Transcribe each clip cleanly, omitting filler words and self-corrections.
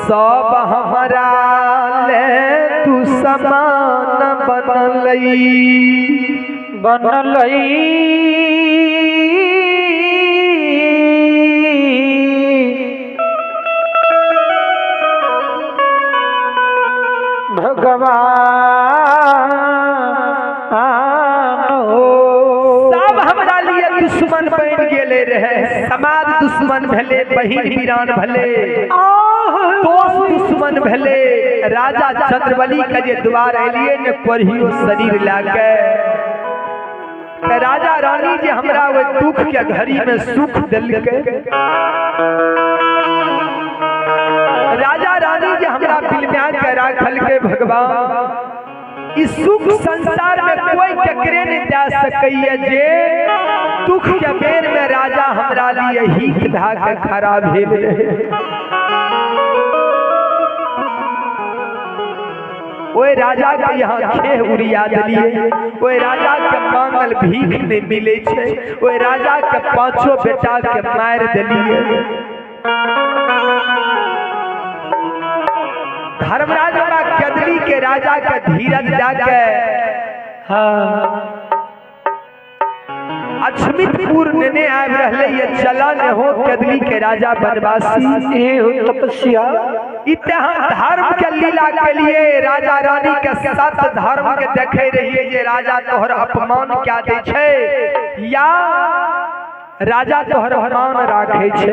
सब हमरा ले तू समान बनलई बनलई भगवान हो। सब हमरा लिए दुश्मन बन गेले रहे, समाज दुश्मन भेले, बहिन वीरान भेले, दोस्त दुश्मन भेले। राजा चंद्रबली के जे द्वार एलिए ने कोरियो शरीर लाके, राजा रानी जे हमरा ओहि दुख के घड़ी में सुख देलकै, राजा रानी जे हमरा बिलम्या के राखलकै। भगवान ई सुख संसार में कोई केकरे नहीं दे सकैया जे दुख के बेर में राजा हमरा लिए हित भए के खड़ा भेल रहे। ओए राजा के यहाँ खेह उड़िया दिलिए, ओए राजा के मांगल भीख नहीं मिले छे, ओए राजा के पांचों बेटा के मार दिलिए। धर्मराज बाबा कदली के राजा के धीरज जाके अक्षमितपुर नेने आबि रहले ये चला ने हो कदली के राजा बनवासी ए हो तपस्या। इते हम धर्म के लीला के लिए राजा रानी के साथ धर्म के देखे रहिए जे राजा तोहर अपमान क्या दे छे या राजा तोहर मान राखे छे।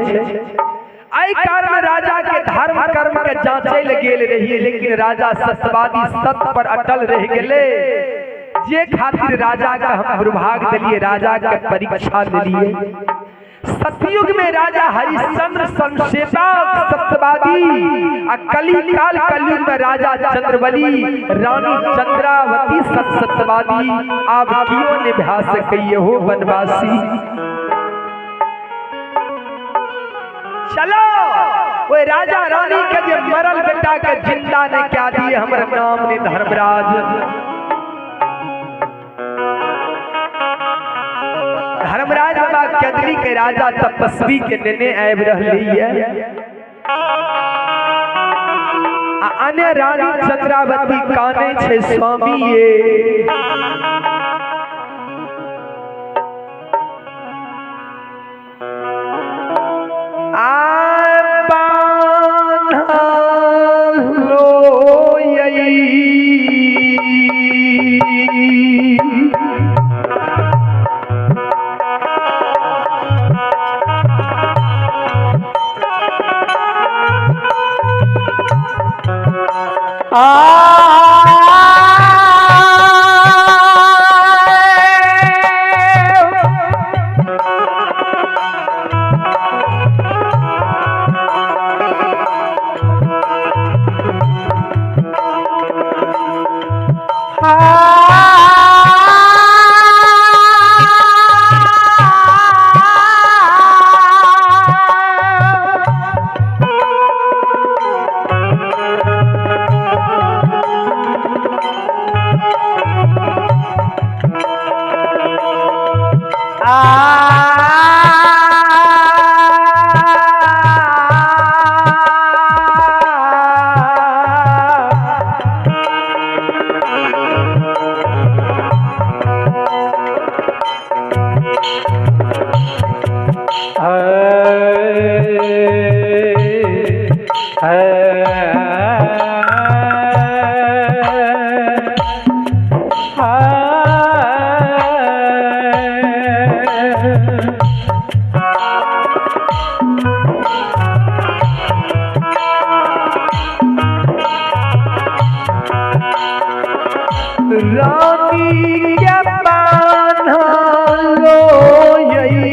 एहि कारण राजा के धर्म कर्म के जांचे ले गेल रहिए, लेकिन राजा सत्यवादी सत्य पर अटल रह गेले। जे खातिर राजा का हम दुर्भाग दिलिए, राजा के परीक्षा दिलिए। सतयुग में राजा हरिश्चंद्र संसेवा सत्यवादी आ कलिकाल कलयुग में राजा चंद्रबली रानी चंद्रावती सत्यवादी। आब कियो निभा सकैये हो बनवासी। चलो ओए राजा रानी के जे मरल बेटा के जिंदा ने क्या दिए हमर नाम ने धर्मराज। धर्मराज बाबा कदली के राजा तपस्वी के नेने आबि रहली है आ अन्य रानी चंद्रावती काने छे स्वामी ये। आ बान्हल लोयई रानी के बान्हल लोयई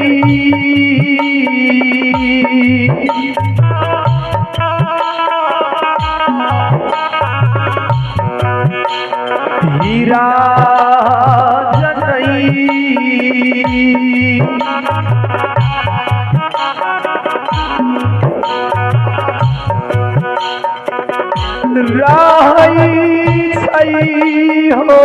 हीरा जनई रहै छै हो।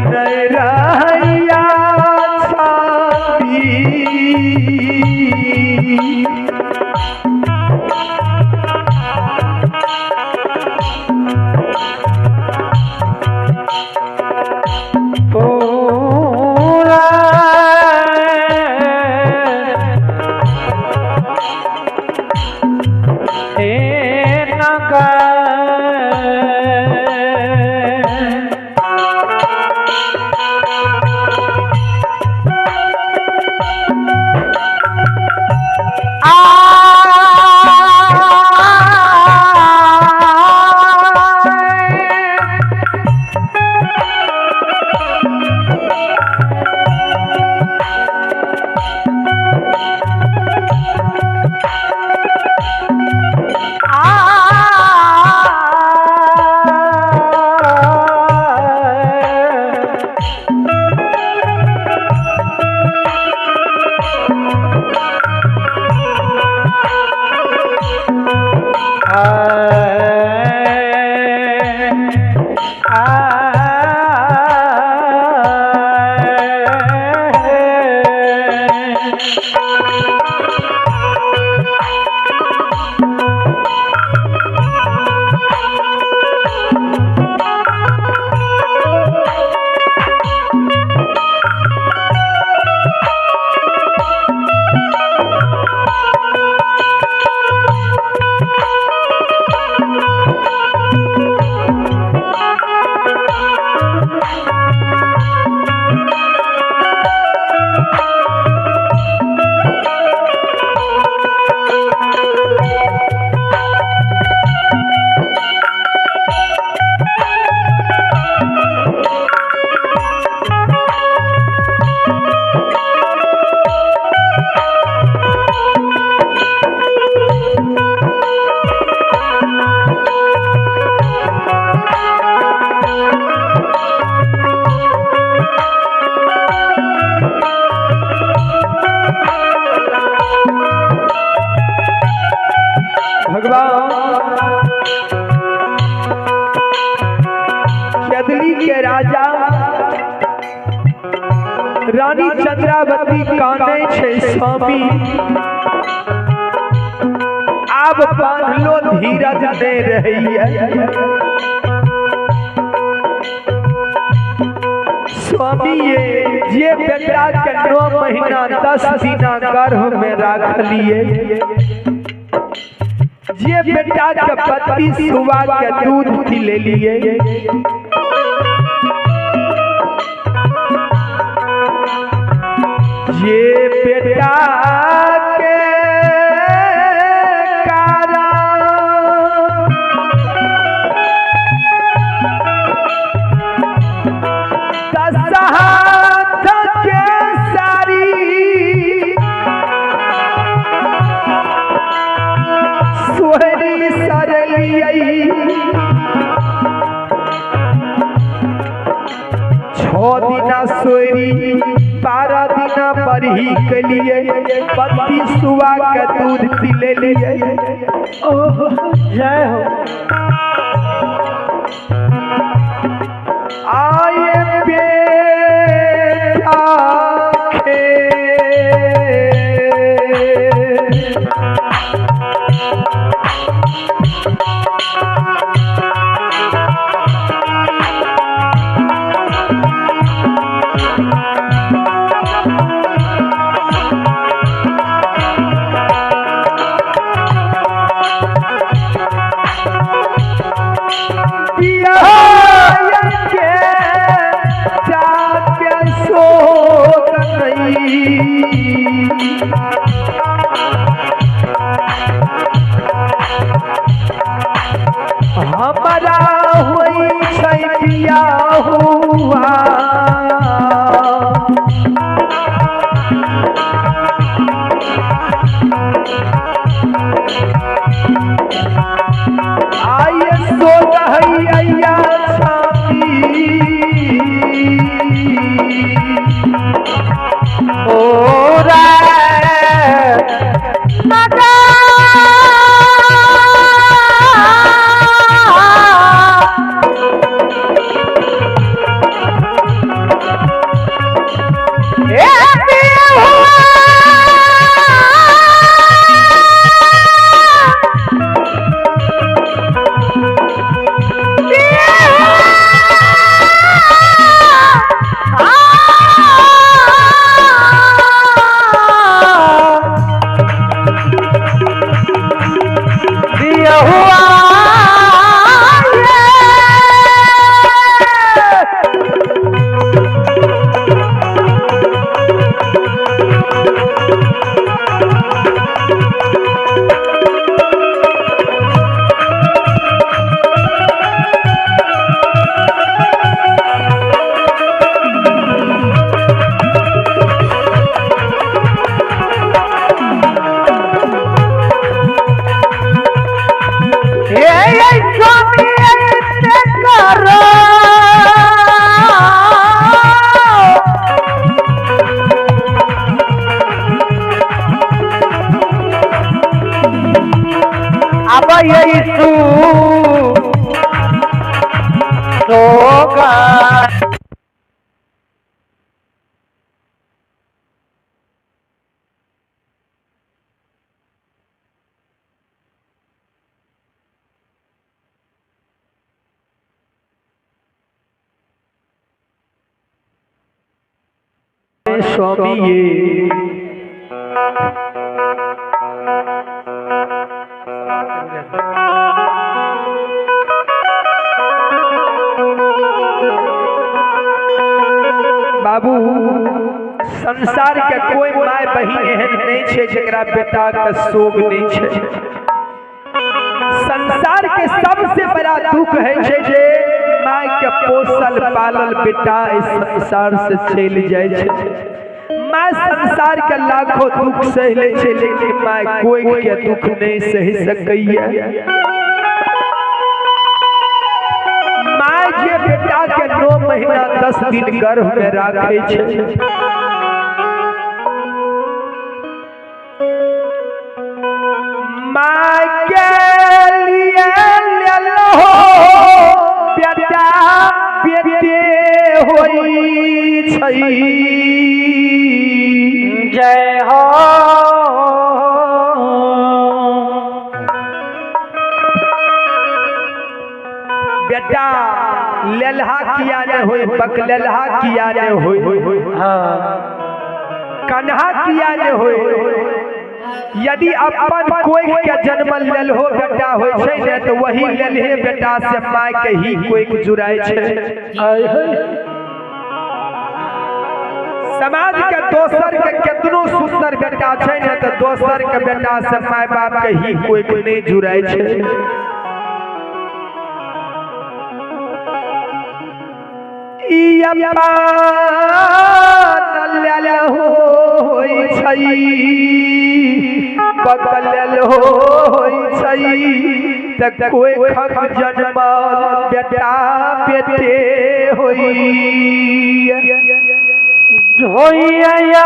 नहीं रहैया छाती। के राजा रानी चंद्रावती कानै छै स्वामी, आब बांधलो धीरज दे रही है। स्वामी ये जे बेटा के 9 महीना 10 दिना गर्भ में राख लिए, जे बेटा के 32 सुबह के दूध पी लिए, ये बेटा के कारण दशहथ के सारी सोहरी सरलियै, 6 दिना सोहरी 12 दिना बरही के लिए 32 सुबह के दूध पी ले लिए। ओह जय हो। आए बेटा खे हमारा होई छै बियाहुआ, आये सो रहैया छाती ओ रा। काने स्वामी ये। बाबू संसार के कोई my बहिन एहन नहीं छे जकरा बेटा के शोक नहीं छे। संसार के सबसे बड़ा दुख है छे जे my के पोसल पालल बेटा इस संसार से चलि जाय छे। My संसार के लाखों दुख सह ले छे लेकिन my कोई के दुख नहीं सह सकैया। My जे बेटा के 9 महीना 10 दिन गर्भ में राखे छे, my के लिए लेलो बेटा बेटे होई छै। जय हो बेटा लेलहा किया ने होई, बकलेलहा किया ने होई, कन्हा किया ने होई। यदि अपन कोई के जन्म लेलहो बेटा होय छै ने तो वही लेलहे बेटा से my के ही कोई जुड़ाय छै। समाज के दोसर के केतनो सुंदर बेटा छै ने तो दोसर के बेटा से my बाप के ही कोई नहीं जुड़ाय छै। ई अपन लेलहो होय छै, बकलेल होय छै, त कोई खक जन्मल बेटा बेटे होई होइया।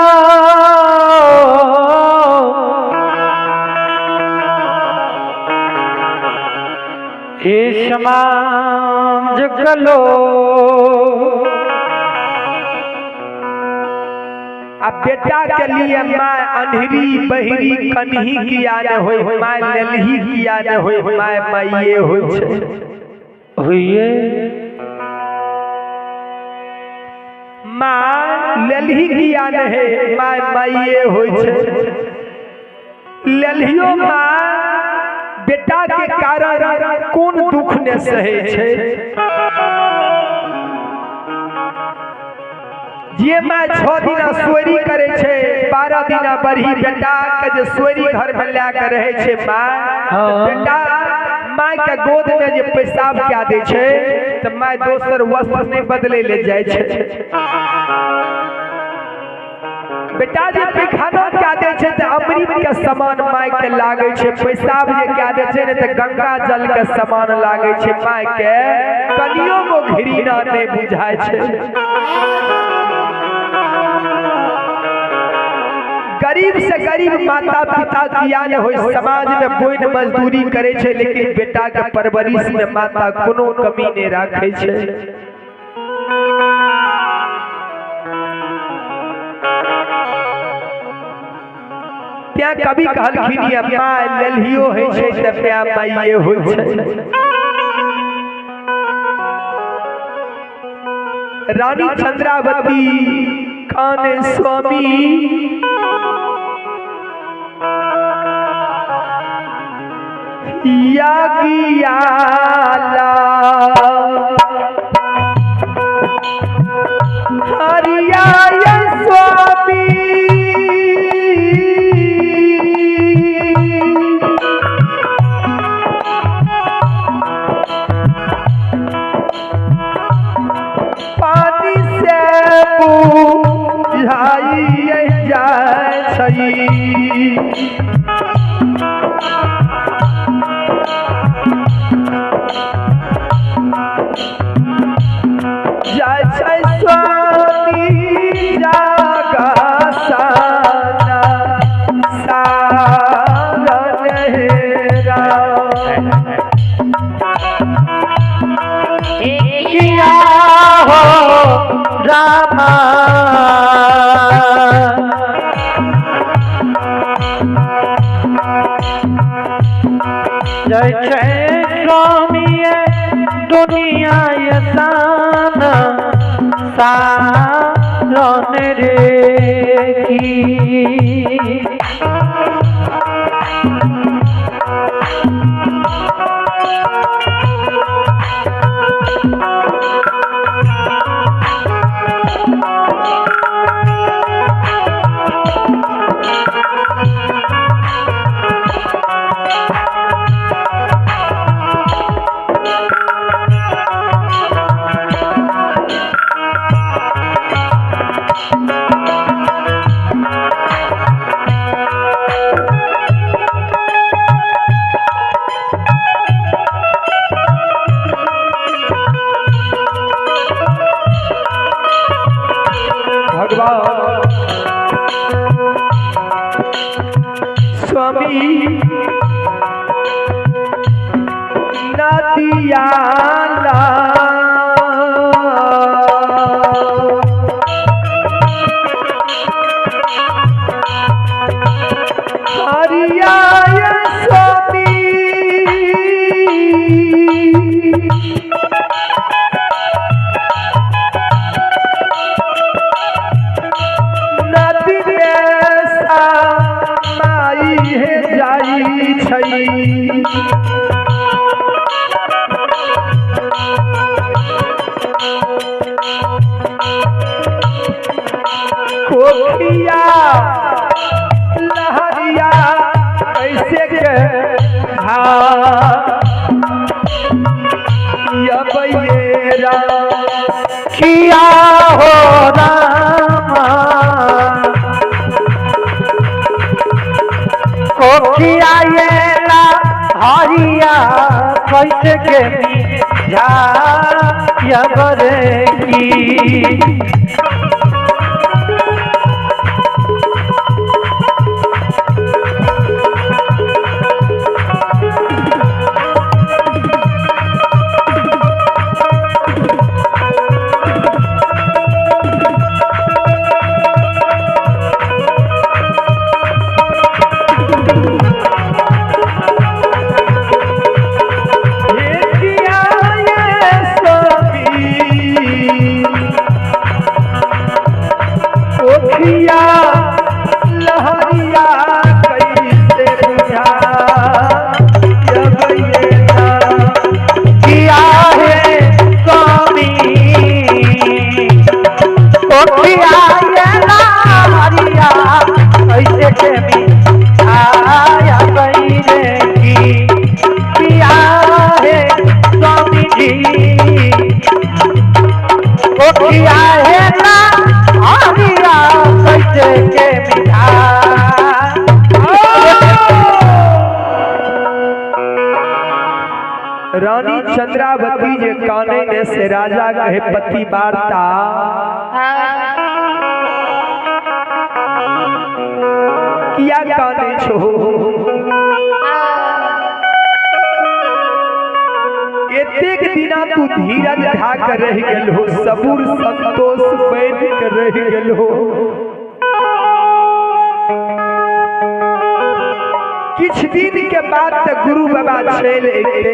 जगलो अब बेटा के लिए my अनहरी बहरी कन्ही किया ने होय, my लेलही किया ने होय, my माइये होय छै होइए। My लेलही किया ने है, my माइये होय छै। लेलहियो my बेटा के कारण कोन दुख ने सहे छै। जे my 6 दिना सोरी करे छे, 12 दिना बरही बेटा के जे सोरी घर में ला के रहे छे my, बेटा my के गोद में जे पेशाब क्या दे छे तो my दोसर वस्त्र नहीं बदले ले जाय छे। बेटा जे पैखाना क्या दे छे तो अमृत के समान my के लागे छे, पेशाब जे क्या दे छे ने तो गंगा जल के समान लागे छे। My के कनियो को घृणा नहीं बुझाय छे। गरीब से गरीब माता पिता किया ने होय, समाज में बोइन मजदूरी करे छे लेकिन बेटा के परवरिश में माता कोनो कमी नहीं राखे छे। त्या कभी कहलखिन ये my लेलहियो होय छे त प्या माइये होय छे। रानी चंद्रावती काने स्वामी यागियाला हरिया स्वामी पानी से बुझाई जाय छै। जाय छै स्वामी जागा साना सारन हेरा किया हो रामा। जय जय स्वामी दुनिया यसान सारन लन रे की। भगवान स्वामी नदिया हरिया स्वामी नदी के समाई हे जाई छई। कोखिया लहरिया कैसे के हा किया हो रामा कोखिया ये ला हरिया कैसे के जा यबरे की। लहरिया कैसे बुझा किया है स्वामी कोखिया ये लहरिया कैसे के आया बईरे की। किया है स्वामी जी कोखिया है लहरिया कैसे के रानी चंद्रावती जे काने ने से राजा कहे पति वार्ता किया काने छो एतेक दिना तू धीरज धा कर रह गेल हो, सबूर संतोष बन कर रह गेल हो। किछ दिन के बाद त गुरु बाबा चल अइते,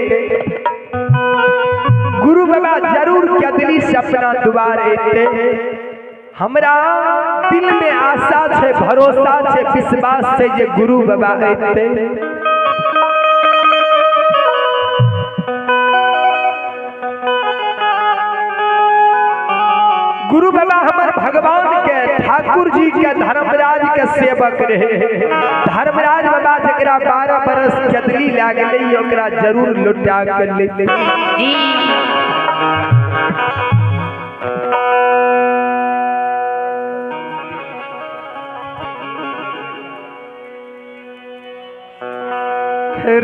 गुरु बाबा जरूर कदली से अपना द्वार अइते। हमरा दिल में आशा छे, भरोसा छे, विश्वास छे जे गुरु बाबा अइते। गुरु बाबा हमर भगवान के ठाकुर जी के धर्मराज के सेवक रहे। धर्मराज बाबा जकरा 12 बरस कदली लागलै ओकरा जरूर लौटा के ले।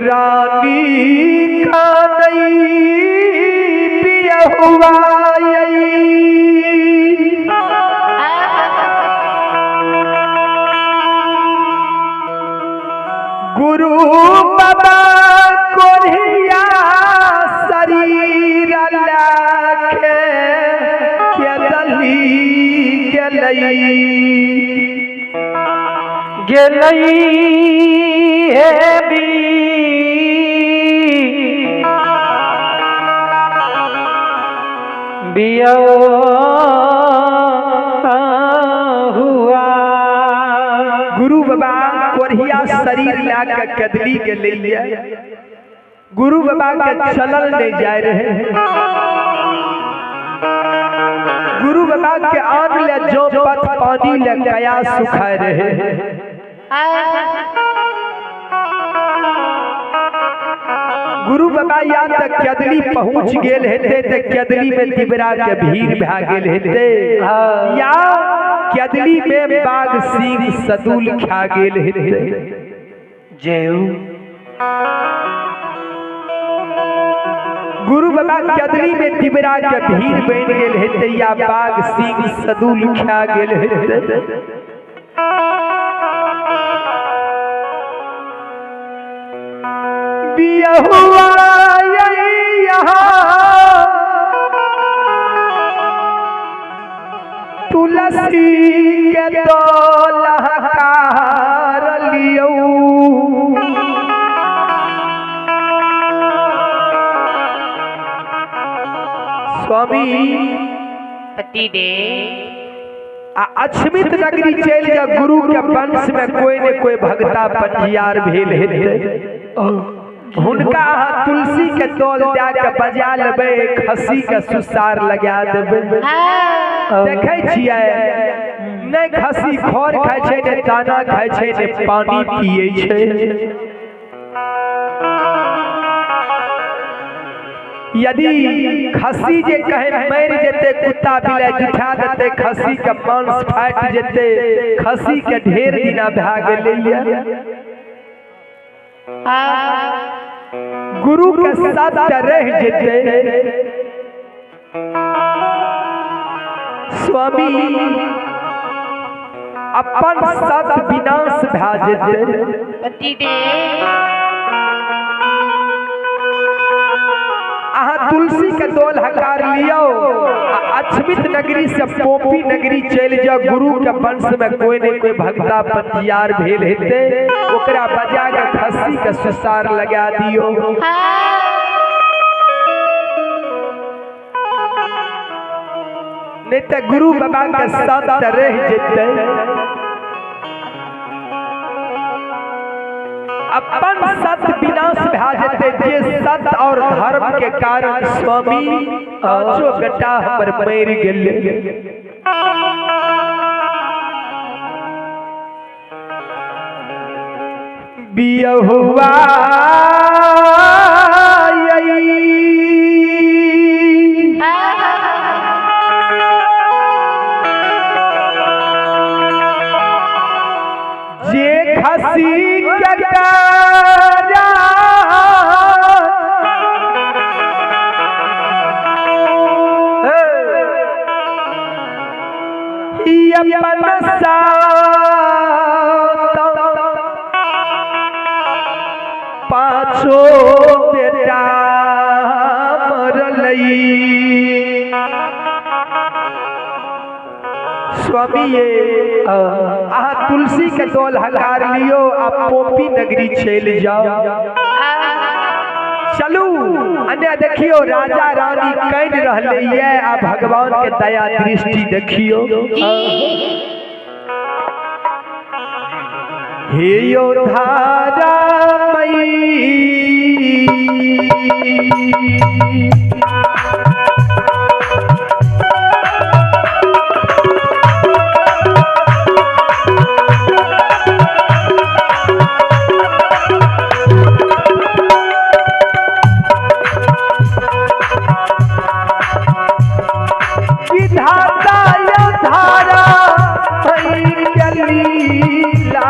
रानी का नई पियहुआ गुरु बाबा कोरिया शरीर लाखे केदली गेलई गेलई हे बी बियो बाबा कोढ़िया शरीर ला के कदली गेलैया। गुरु बाबा के चलल नहीं जाय रहे। गुरु बाबा के आन ले जो पथ पानी ले कया सुखाए रहे। गुरु बाबा या तक कदली पहुंच गेल हेते ते कदली में तिबरा के भीड़ भा गेल हेते, या कदली में बाघ सिंह सदुल खा गेल हेते। जय गुरु बाबा कदली में तिबरा के भीड़ बन गेल हेते या बाघ सिंह सदुल खा गेल हेते। बियहुआ यहाँ तुलसी के तो लहकार लियौ। स्वामी पति दे अक्षमित नगरी चल जा, गुरु के वंश में कोई ने कोई भगता पंजियार भेल हेते। हुनका अहाँ तुलसी के तोल दए के बजा लेबै, खस्सी के सुसार लगा देबै। देखै छियै नहि खस्सी खर खाइ छै, नहि दाना खाइ छै, नहि पानी पियै छै। यदि खस्सी जे कहे मरि जेतै, कुत्ता बिलाइ जुठा देतै, खस्सी के मांस फाटि जेतै, खस्सी के ढेर दिना भए गेलैया। गुरु के साथ रह जेतै स्वामी, अपन सत विनाश भए जेतै। अहाँ तुलसी के दोल हकार लियौ, अक्षमित नगरी से पोपी नगरी चलि जाओ। गुरु के वंश में कोई ने कोई भगता पंजियार भेल हेते, ओकरा बजा के खस्सी के सुसार लगा दियौ। नहीं तो गुरु बाबा के साथ रह जेतै, अपन सत विनाश भए जेतै। जे सत और धर्म के कारण स्वामी पांचों बेटा हमर मरि गेलै। बियहुआ जे खसी के अपन सात पाँचों बेटा मरलै। स्वामी अहाँ तुलसी के दोल हकार लियो, आ पोपी नगरी चलि जाओ। चलू अन्य देखियो राजा रानी कानि रहले ये, आ भगवान के दया दृष्टि देखियो। हे योद्धा मई विधाता योद्धारा मई के लीला।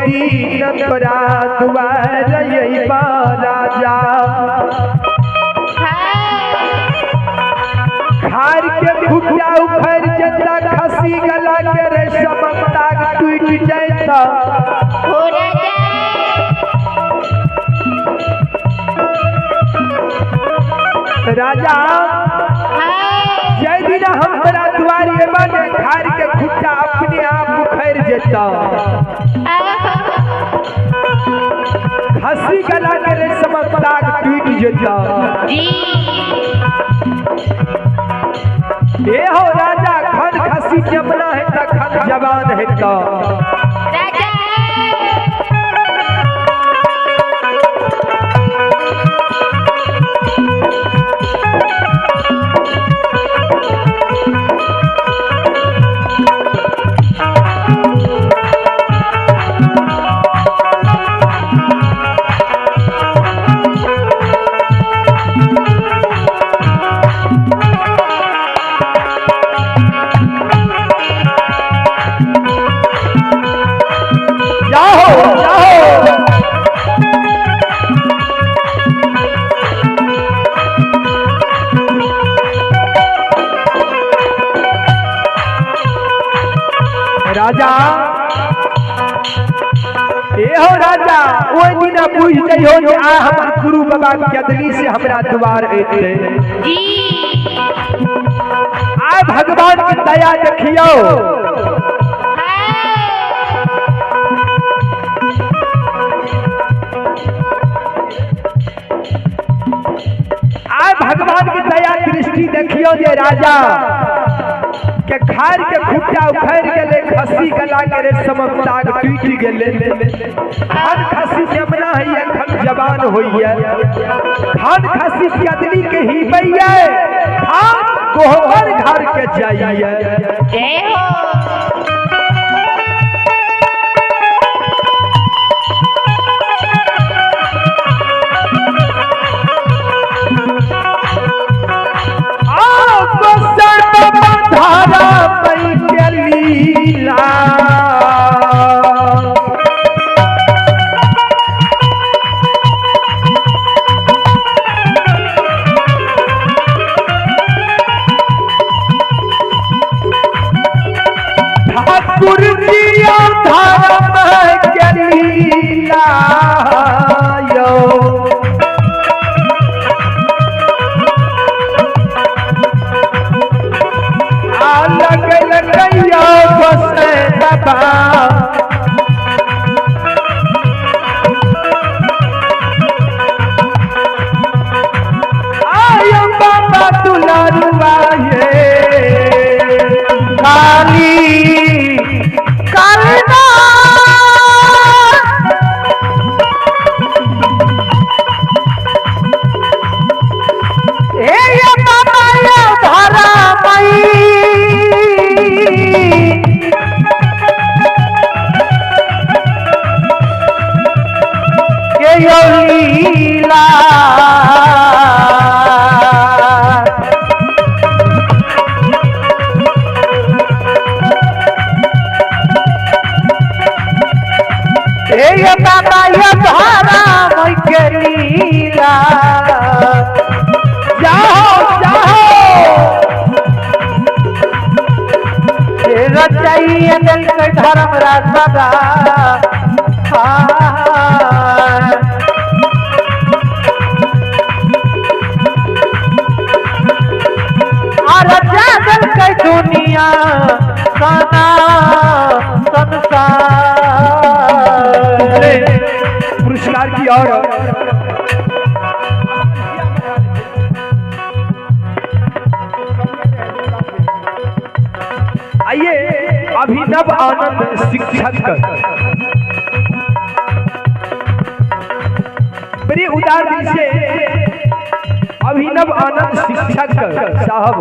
दिन तोरा दुआर अइबा राजा। खार के खुटा उखड़ जेता खसी गला के रेशम ताग टूट जाता। हो राजा राजा जय दिन हम तोरा दुआर अइबा ने खार के खुटा अपने आप उखड़ जेता, खसी गला के रेशम ताग टूट जेता। ए हो राजा खन खसी जमना है त खन जवान है त राजा। राजा ए हो राजा ओइ दिना बुझ जइहो जे आ हमर गुरु बाबा के से हमरा द्वार एते जी। आ भगवान की दया देखियो। आ भगवान की दया दृष्टि देखियो जे राजा के खार के खुट्टा उखड़ गेले, खसी गला के रेशम ताग टूट गेले। खन खसी जमना है खन जवान होइए, खन खसी प्यादली के ही बैये, खान कोहबर घर के जाइए। जय हो। धारा मई के लीला ठाकुर जी धारा मई के लीला यो बाबा। आयो बाबा दुलारुआ ये काली काली ए ये बाबा ये धारा मई लीला ए बाबा ये धारा मई के लीला। जाओ जाओ रचाइए दिल के धर्म राज बाबा। दुनिया सना संसार। पुरस्कार की और आइए अभिनव आनंद शिक्षक बड़ी उदार दिल से अभिनव आनंद शिक्षक साहब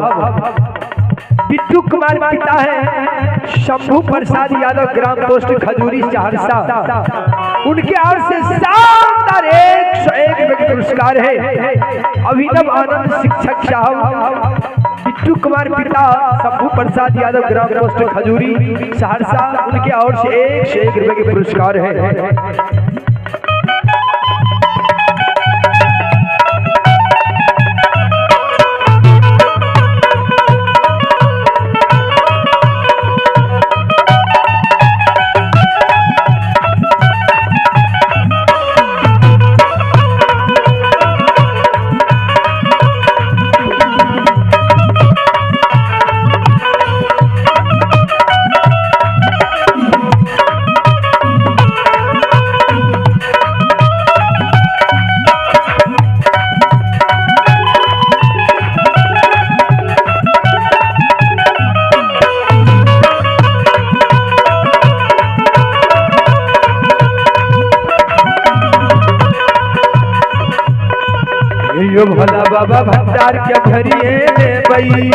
बिट्टू कुमार पिता है शंभू प्रसाद यादव ग्राम पोस्ट खजूरी सहरसा, उनके ओर से शानदार 101 पुरस्कार है। अभिनव आनंद शिक्षक साहब बिट्टू कुमार पिता शंभू प्रसाद यादव ग्राम पोस्ट खजूरी सहरसा, उनके और से 101 रुपए के पुरस्कार है। यो भोला बाबा भंडार के भरिए देबई,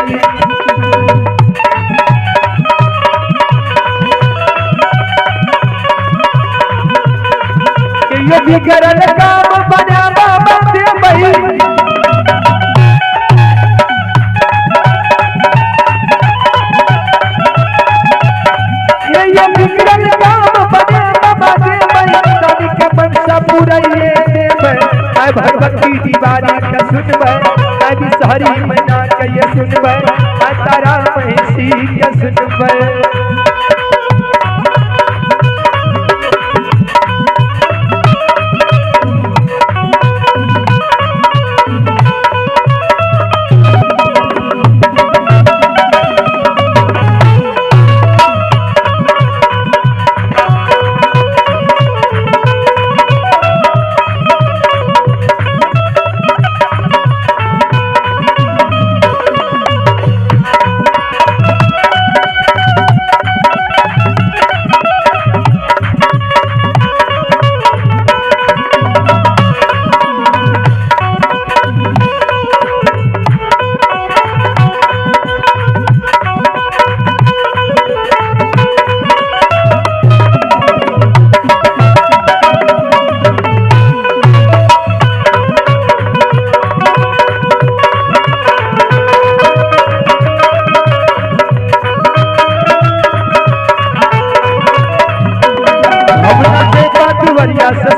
यो बिगड़ल काम बना बाबा देबई। ये बिगड़ल काम बना बाबा देबई, दादी के मनसा पुरैये देबई। मैं भगवती दीवानी के सुनबै, मैं बिसहरी मैना के ये सुनबै, मैं तारा महिषी के सुनबै।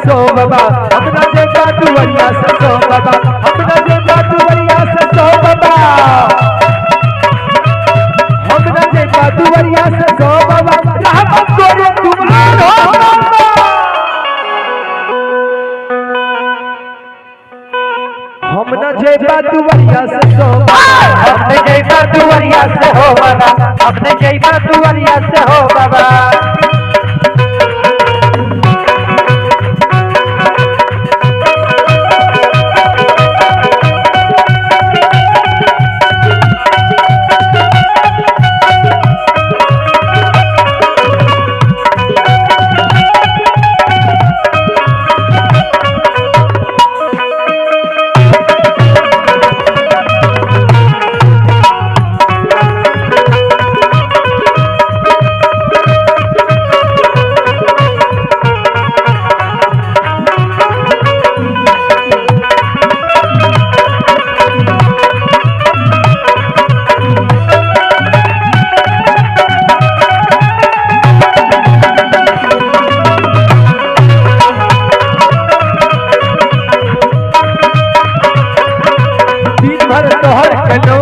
सो बाबा अपना जेबा दुवरिया से सो बाबा, अपना जेबा दुवरिया से सो बाबा, अपना जेबा दुवरिया से सो बाबा, रहमत तोरे तुम्हार हो बाबा। हम न जेबा दुवरिया से सो, हमने जेबा दुवरिया से हो बाबा, हमने जेबा दुवरिया से हो बाबा।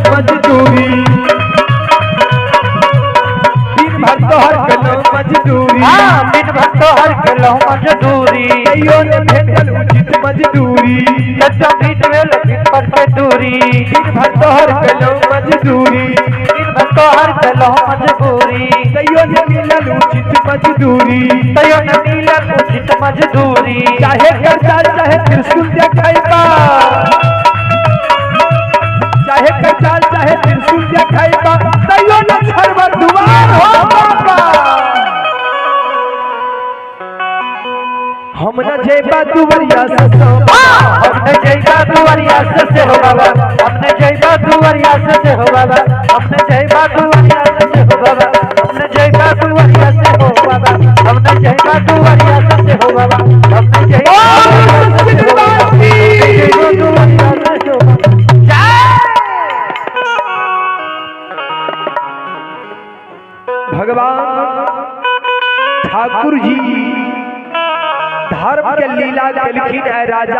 मजदूरी, दिन भर तोहर कलो मजदूरी, दिन भर तोहर कलो मजदूरी, कहियो न भेटल उचित मजदूरी, सच्चा पीठ में लगी पर के दूरी, दिन भर तोहर कलो मजदूरी, दिन भर तोहर कलो मजबूरी, कहियो न मिलल उचित मजदूरी, कहियो न मिलल उचित मजदूरी, चाहे कर्जा चाहे त्रिशूल देखाइबा, चाहे कचाल चाहे त्रिशूल देखाइबा, तैयो न छड़ब दुआर हो बाबा। हम न जेबा दुवरिया से सो, हम न जेबा दुवरिया से हो बाबा, हम न जेबा दुवरिया से हो बाबा, हम न जेबा दुवरिया से हो बाबा, हम न जेबा दुवरिया से हो बाबा, हम न जेबा दुवरिया से हो बाबा, हम न जेबा दुवरिया से हो बाबा।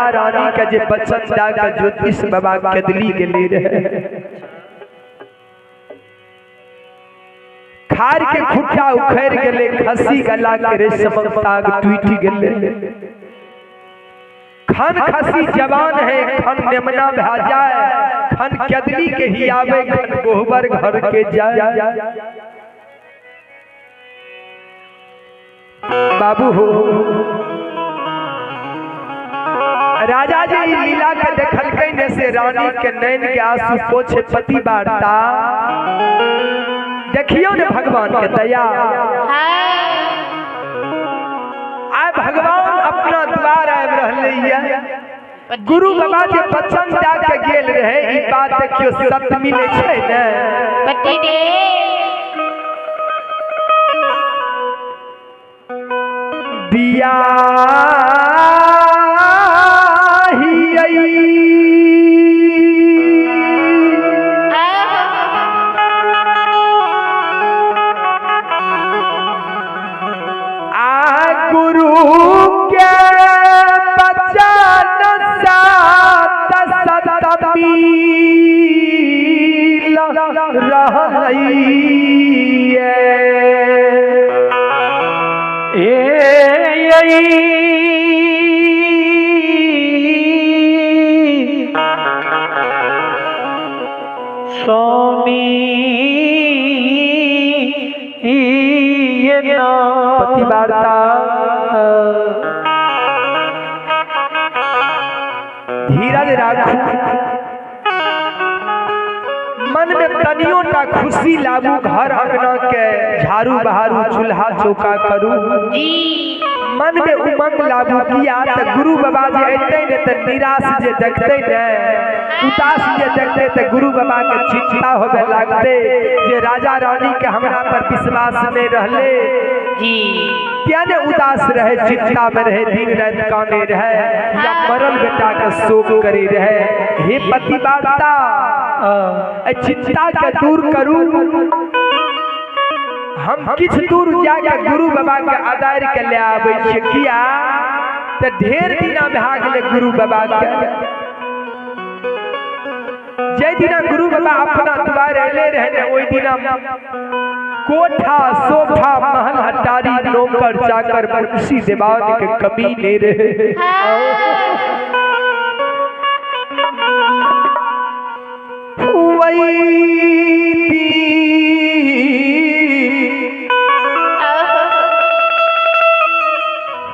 राजा रानी के जे बचन दा के ज्योतिष बाबा केदली गेले रहे। खार के खुट्टा उखड़ गेले, खसी गला के रेशमक ताग टूट गेले। खन खसी जवान है, खन नेमना भा जाए, खन केदली के ही आवे, खन गोहबर घर के जाए। बाबू हो राजा जी लीला के देखलकै ने से रानी के नैन के आंसू पोछे पति वार्ता। देखियो ने भगवान के दया। आय भगवान अपना द्वार आबि रहलै ये। गुरु बाबा जे वचन दा के गेल रहे ई बात देखियो सत्य मिले छै ने। पति देव बिया गुरु के बचन सात सत मिल रहैये। स्वामी ये पति वार्ता धीरज राखू, मन में तनियो टा खुशी लाबू, घर अंगना के झाड़ू बहारू चूल्हा चौका करू, मन में उमंग लाबू। किया त गुरु बाबा जे अयतै ने त निराश जे देखतै ने, उदास जे देखतै त गुरु बाबा के चिंता होबे लागतै जे राजा रानी के हमरा पर विश्वास नहीं रहले जी। क्या ने उदास रहे, चिंता में रहे, दिन रात काने रहे या मरल बेटा के शोक करे रहे। हे पति वार्ता चिंता के दूर करू, हम किछ दूर जाके गुरु बाबा के आदार के ले आबै छियै। किया त ढेर दिना भए गेलै गुरु बाबा के। जै दिना गुरु बाबा अपना द्वार अयले रहे ने ओहि दिना कोठा सोफा महल हटारी नौकर चाकर कुर्सी दीवान के कमी नहीं रहे।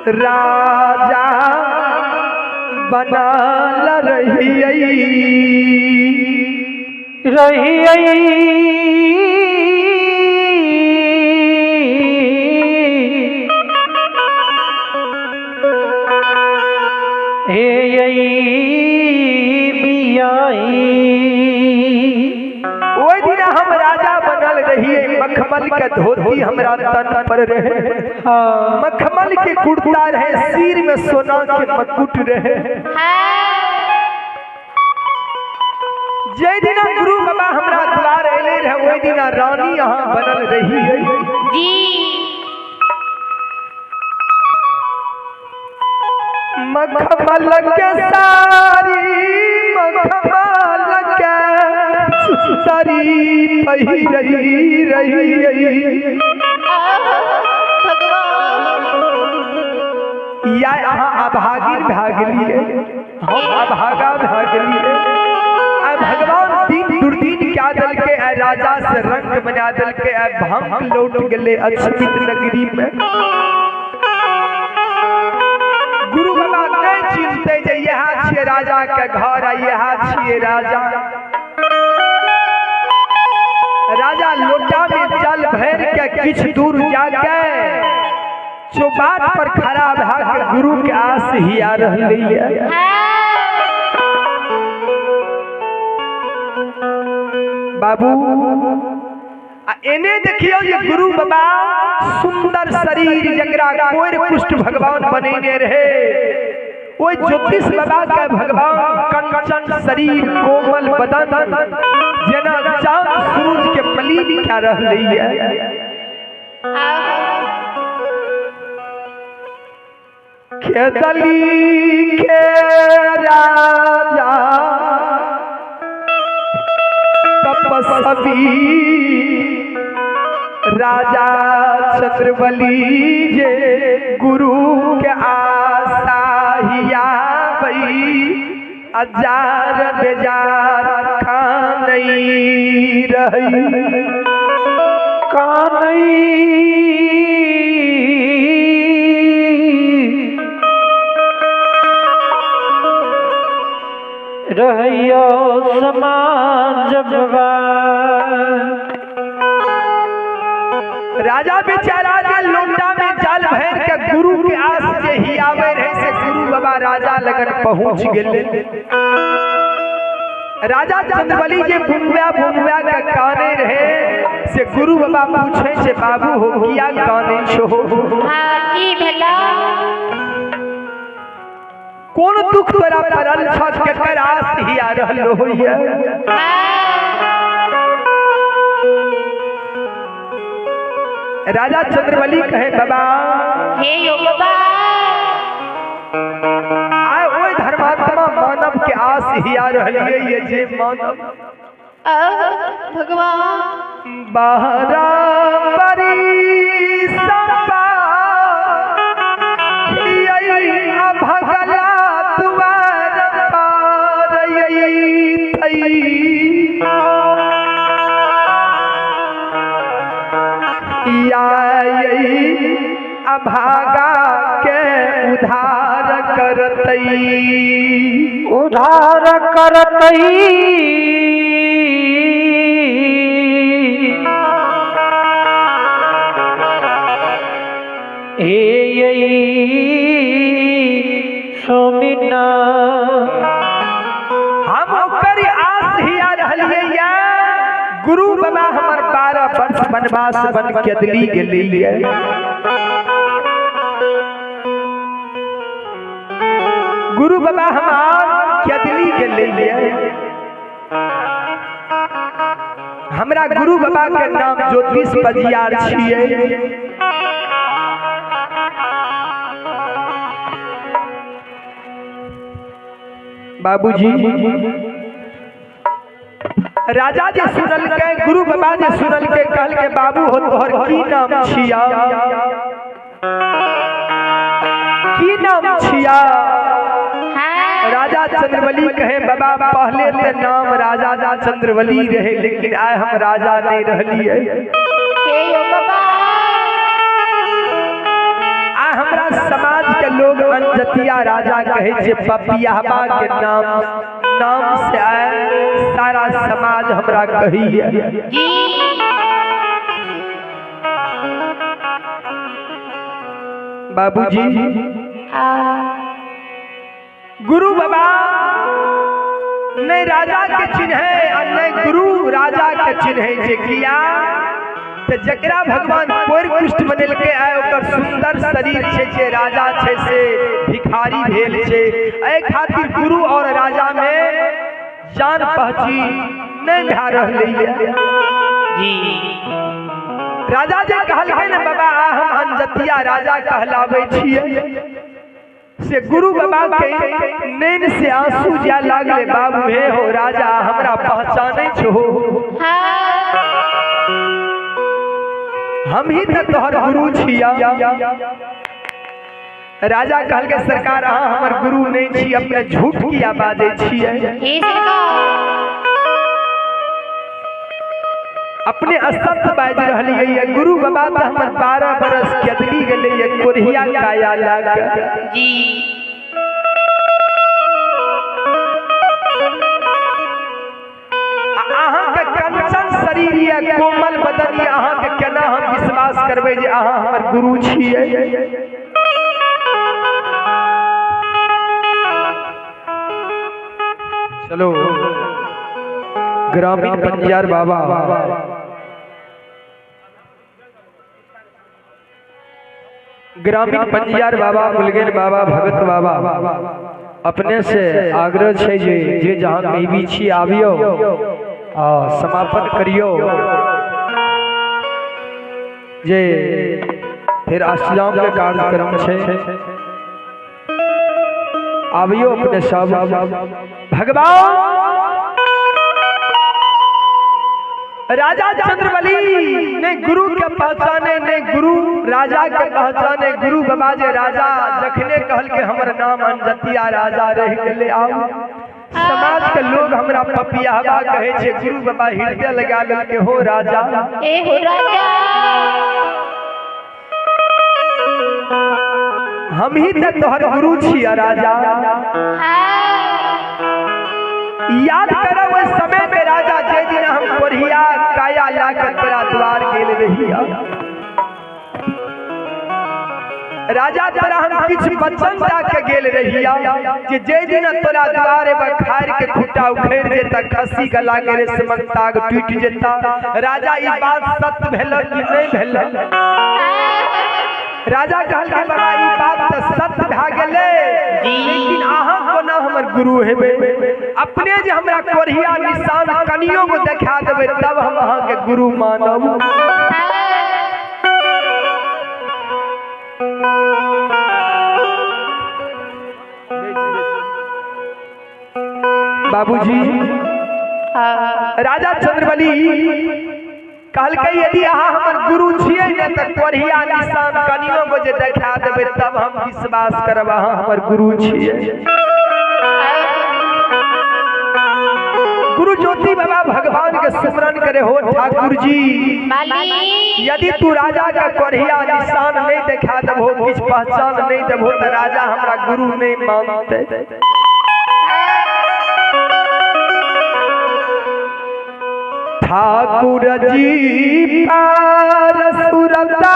राजा बनल रहियै रहियै हे ओहि दिना हम राजा बनल रहियै। मखमल के धोती हमरा तन पर रहे, मखमल के कुर्ता रहे, सिर में सोना के मुकुट रहे। जै दिना गुरु बाबा हमरा द्वार अयले रहे ओहि दिना रानी यहाँ बनल रहियै जी। मखमल के साड़ी मखमल के सुतरी पहिरई रही। या अहाँ अभागिन भए गेलियै, हम अभागा भए गेलियै। आ भगवान दिन दुर्दिन क्या देलकै, आ राजा से रंग बना देलकै, आ भंग लौट गेलै अछमित नगरी में। गुरु बाबा नहीं चिन्हते जे यह छियै राजा के घर आ यह छियै राजा। राजा लोटा में जल भर के किछ दूर जाके चौबाट पर खड़ा भा के गुरु के आस ही आ रहलै है। बाबू आ एने देखियो जे गुरु बाबा सुंदर शरीर जकरा कोर कुष्ठ भगवान बनेने रहे, ओहि ज्योतिष बाबा के भगवान कंचन शरीर कोमल बदन जेना चांद सूरज के मलिन क्या रहलै है। खेदली के राजा तपस्वी राजा चंद्रबली जे गुरु के आशा हिया बई अजार बेजार खानई रही कानई रहियो समाज बाबा। राजा बेचारा जे लोटा में जल भर के गुरु के आस जे हियावे रहे से गुरु बाबा राजा लगन पहुंच गेले। राजा चंद्रबली जे बुंगवा बुंगवा के काने रहे से गुरु बाबा पूछे से बाबू हो किया काने छो। हां की भेला कोन दुख तोरा पड़ल छ केकर आस हिया रहल होइए। राजा चंद्रबली कहे बाबा हे यो बाबा आए ओए धर्मात्मा मानव के आस हिया रहलिए ये जे मानव भगवान बराबरी सपा भगला दुआर पार अभागा के उधार करतई उधार करतई हे सोमिना। हम ओकर आस हिया रहलिए या गुरु बाबा हमर 12 वर्ष वनवास बन के दिल्ली गेलिए। गुरु बाबा हमार केदली गेलिए। हमरा गुरु बाबा के नाम ज्योतिष पजियार छिए। बाबूजी राजा जे सुनल के गुरु बाबा जे सुनल के कहल के बाबू हो तोहर की नाम छिया की नाम छिया। राजा चंद्रबली कहे बाबा पहले ते नाम राजा चंद्रबली रहे लेकिन आए हम राजा नहीं रहलिए। आए हमरा समाज के लोग अनजतिया राजा कहे छे पपियाबा के नाम नाम से आए सारा समाज हमरा कहिए। बाबूजी गुरु बाबा नहीं राजा के चिन्हे और नहीं गुरु राजा के चिन्हे छे किया तो जकरा भगवान कोर कुष्ठ बनेलके आए ओकर सुंदर शरीर छे जे राजा छे से भिखारी भेल छे। एहि खातिर गुरु और राजा में जान पहची नहीं भए रहलैए जी। राजा जे कहलकै ने बाबा आ हम अनजतिया राजा कहलाबै छियै से गुरु बाबा के नैन से आंसू जा लागले बाबू हे हो राजा हमरा पहचानै छो हम ही तो तोहर गुरु छिया। राजा कहलकै सरकार अहाँ हमर गुरु नहीं छी अपने झूठ किया बाजै छियै अपने असत्य बाजि रहलियै। गुरु बाबा तो हमर 12 बरस केदली गेलैए कोरिया काया लाग जी। अहाँ के कंचन शरीर या कोमल बदन या अहाँ के केना हम विश्वास करबै जे अहाँ हमर गुरु छियै। चलो ग्रामीण पंजियार बाबा ग्रामीण पंजियार बाबा मुलगेन बाबा भगत बाबा अपने से आग्रह छे जे जहाँ कहीं भी छी आबियो आ समापन करियो जे फिर अष्टजाम के कार्यक्रम छे। आबियो अपने सब। भगवान राजा चंद्रबली ने गुरु के पहचाने, ने गुरु राजा के पहचाने। गुरु बाबा जे राजा जखने कहल के हमर नाम अनजतिया राजा रह गेले। आउ समाज के लोग हमरा पपियावा कहे छे। गुरु बाबा हृदय लगा लेलके, हो राजा, ए हो राजा, हम ही त तोहर गुरु छिया राजा। याद करब ओहि समय में राजा, जे दिन हम कोढ़िया काया लाकर तोरा द्वार गेल रहिया राजा, तोरा हम किछु वचन दऽ के गेल रहिया जे जे दिन तोरा द्वार पर खार के खुट्टा उखड़ि जेता, खस्सी गला के रेशमक ताग टूटि जेता। राजा ई बात सत्य भेल कि नहीं भेल? राजा कहलकै बाबा ई बात तऽ सत्य भए गेलै, लेकिन अहाँ कोना हमर गुरु हेबै? अपने जे हमरा कोढ़िया निशान कनियो गो देखा देबै तब हम अहाँके गुरु मानब। बाबूजी राजा चंद्रबली कहलकै यदि अहाँ हमर गुरु छियै ने तऽ कोढ़िया निशान कनियो गो जे देखा देबै तब हम विश्वास करब अहाँ हमर गुरु छियै। गुरु ज्योति बाबा भगवान के सुमरन करे, हो ठाकुर जी यदि तू राजा का कोढ़िया निशान नहीं देखा देबहो, किछु पहचान नहीं देबहो तऽ राजा हमरा गुरु नहीं मानते। ठाकुर जी पार सुरता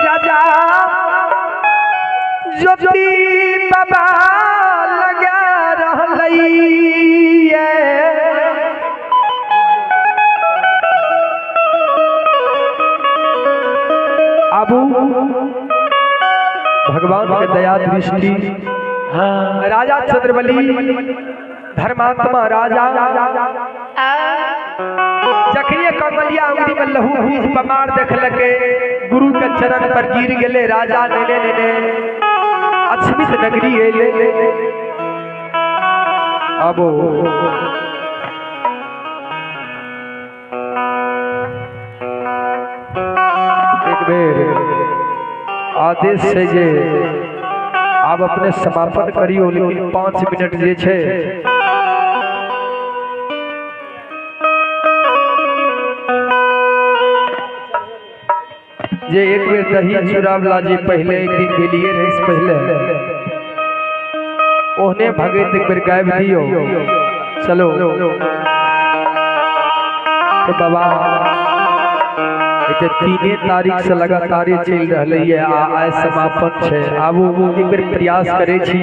राजा ज्योति बाबा लगा रहलैये। आबू भगवान के दया दृष्टि राजा चंद्रबली धर्मात्मा राजा जखने कमलिया अंगुरी में लहू बीज बमार देखलके गुरु के चरण पर गिर गेले। राजा नेने नेने अक्षमित नगरी एले। आबो एक बेर आदेश से जे आप अपने समापन करियो, लेकिन 5 मिनट जे छे जे एक बेर दही चूड़ा जे पहले एक दिन गेलिए रहे पहले ओहने भगत एक बेर गायब दियो। चलो तो बाबा 3 तारीख से लगातार चल रहा है, आइ समापन है। आबू एक बेर प्रयास करे छी।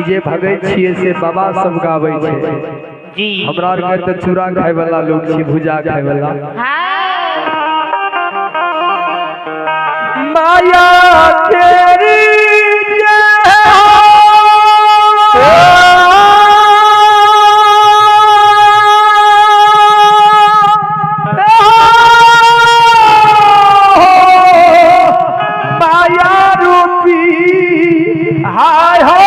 जे भगत छियै से बाबा सब गाबै छै जी। हमरा आर के तऽ चूड़ा खाय वाला लोग छी, भुजा खाय वाला। माया तेरी माया रूपी हाय हो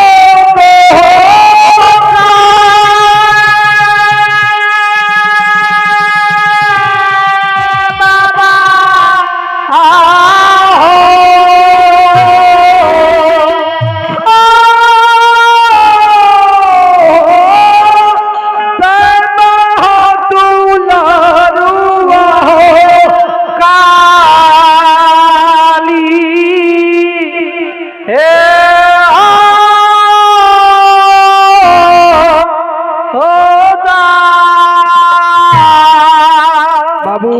बाबू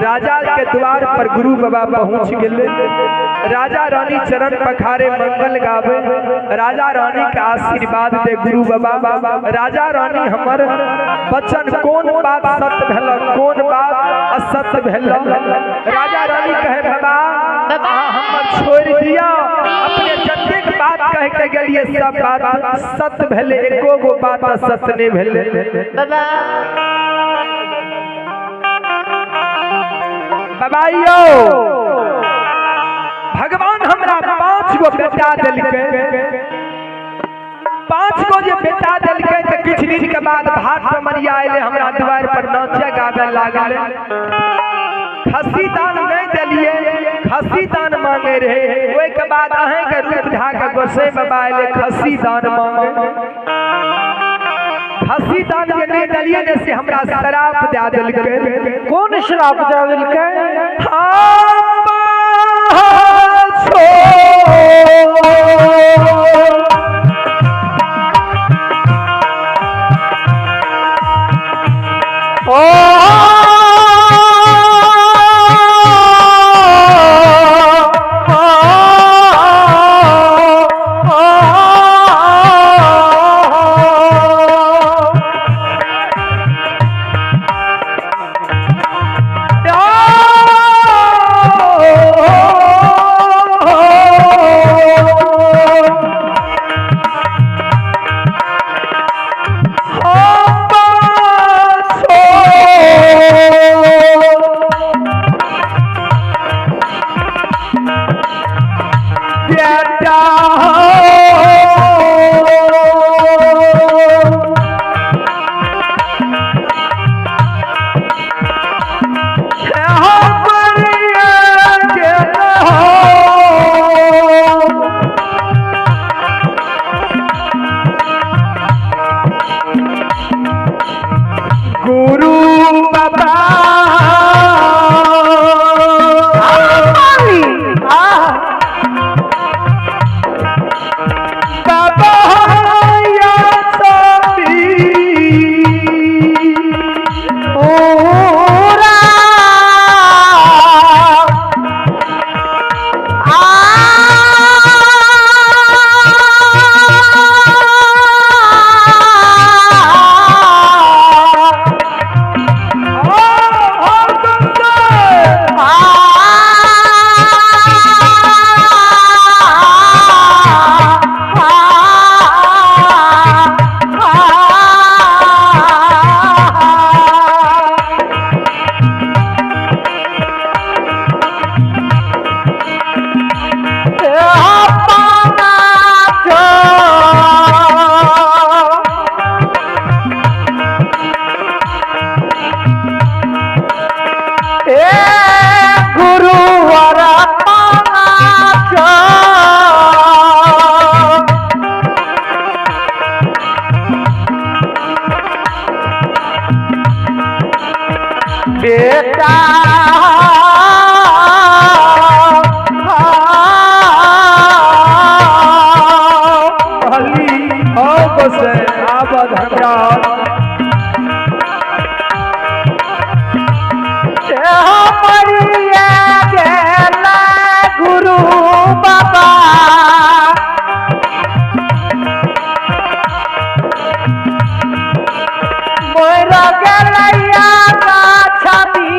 राजा के द्वार पर गुरु बाबा पहुंच गए। राजा रानी चरण पखारे मंगल गावे, राजा रानी के आशीर्वाद दे गुरु बाबा। राजा रानी हमर वचन कौन बात सत्य भेल कौन बात असत्य भेल। राजा रानी कहे बाबा हमर छोड़ दिया, अपने जतेक बात कह के गेलिए सब बात सत्य भेले, एको गो बात असत्य नहीं भेले। बाबा बाबा यो भगवान हमरा 5 गो बेटा दिलके, 5 गो जे बेटा दिलके तो किछ दिन के बाद भात कमरिया आइले हमरा द्वार पर नाचे गावे लागल। खसी दान नहीं दिलिए, खसी दान मांगे रहे। ओहि के बाद अहें के रूप धा के गोसाई बाबा आइले खसी दान मांगे। खसी दान जे नहीं दिलिए ने से हमरा श्राप दे दिलके। कौन श्राप दे दिलके? मोर गलैया गाछी।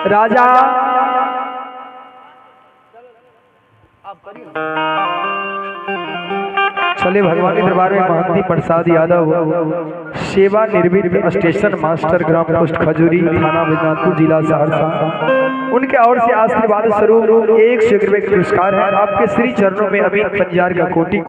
राजा चले भगवान के दरबार में महंती प्रसाद यादव सेवा निर्वृत्त स्टेशन मास्टर ग्राम पोस्ट खजूरी थाना बैजनाथपुर जिला सहरसा, उनके ओर से आशीर्वाद स्वरूप 100 रुपये का पुरस्कार है। आपके श्री चरणों में अमीन पंजार का कोटि